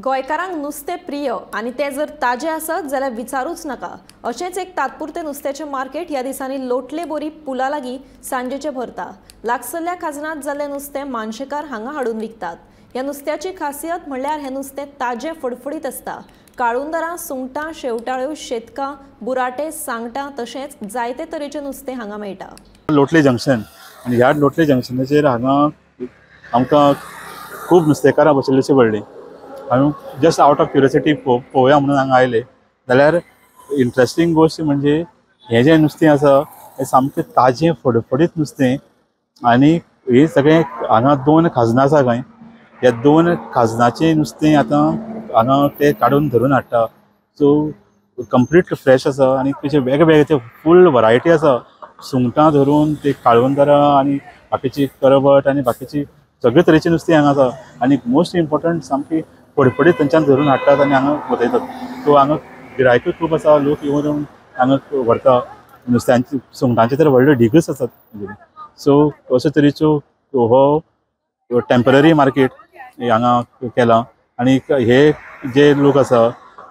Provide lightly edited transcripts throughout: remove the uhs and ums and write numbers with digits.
गोंयकारांक नुस्तें प्रिय आनी तें जर ताजें आसत जाल्यार विचारूच नाका। अशेंच एक तात्पुरतें नुस्त्याचें मार्केट ह्या दिसांनी लोटले बोरी पुला लागीं सांजेचें भरता। लागसल्ल्या खाजनांत जाल्लें नुस्तें मानशेकार हांगा हाडून विकतात। ह्या नुस्त्याची खासियत म्हणल्यार हें नुस्तें ताजें फडफडीत आसता। काळुंदरां, सुंगटां, शेवटाळ्यो, शेतकां, बुराटे, सांगटां तशेंच जायते तरेचें नुस्तें हांगा मेळटा। लोटले जंक्शन आनी ह्या लोटले जंक्शनाचेर हांगा आमकां खूब नुस्तेकारां बशिल्लीं पडलीं। हांवें जस्ट आवट ऑफ क्युरियोसिटी पळोवया म्हणून हांगा आयले जाल्यार इंट्रस्टींग गोश्ट म्हणजे हें जें नुस्तें आसा हें सामकें ताजें फडफडीत नुस्तें आनी हें सगळें हांगा दोन खाजनां आसा खंय, ह्या दोन खाजनाचें नुस्तें आतां हांगा ते काडून धरून हाडटा। सो कंप्लीट फ्रेश आसा आनी तेचे वेगवेगळे ते फूल वरायटी आसा। सुंगटां धरून ते काळुंदरां आनी बाकीची करबट आनी बाकीची सगळे तरेचें नुस्तें हांगा आसा आनी मोस्ट इम्पॉर्टंट सामकी फडफडीत थंयच्यान धरून हाडटात आनी हांगा वतयतात। सो हांगा गिरायकूय खूब आसा, लोक येवन येवन हांगा व्हरता नुस्त्यांची, सुंगटांचे तर व्हडले ढिगूच आसात। सो अशे तरेच्यो हो टेम्पररी मार्केट हांगा केला आनी हे जे लोक आसा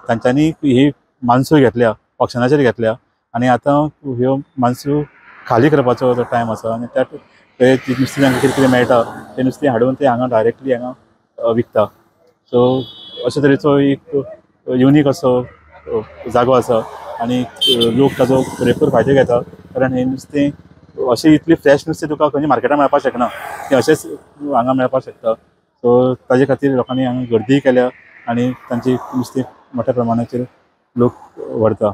तांच्यांनी ही मानसो घेतल्या, ऑक्शनाचेर घेतल्या आनी आतां ह्यो मानसो खाली करपाचो जो टायम आसा आनी त्या ते नुस्तें तांकां कितें कितें मेळटा तें नुस्तें हाडून ते हांगा डायरेक्टली हांगा विकता। सो अशे तरेचो एक युनीक असो जागो आसा आनी लोक ताजो पुरेपूर फायदो घेता, कारण हें नुस्तें अशें इतलें फ्रेश नुस्तें तुका खंय मार्केटान मेळपाक शकना, तें अशेंच हांगा मेळपाक शकता। सो ताजे खातीर लोकांनी हांगा गर्दीय केल्या आनी तांची नुस्तें मोठ्या प्रमाणाचेर लोक व्हरता।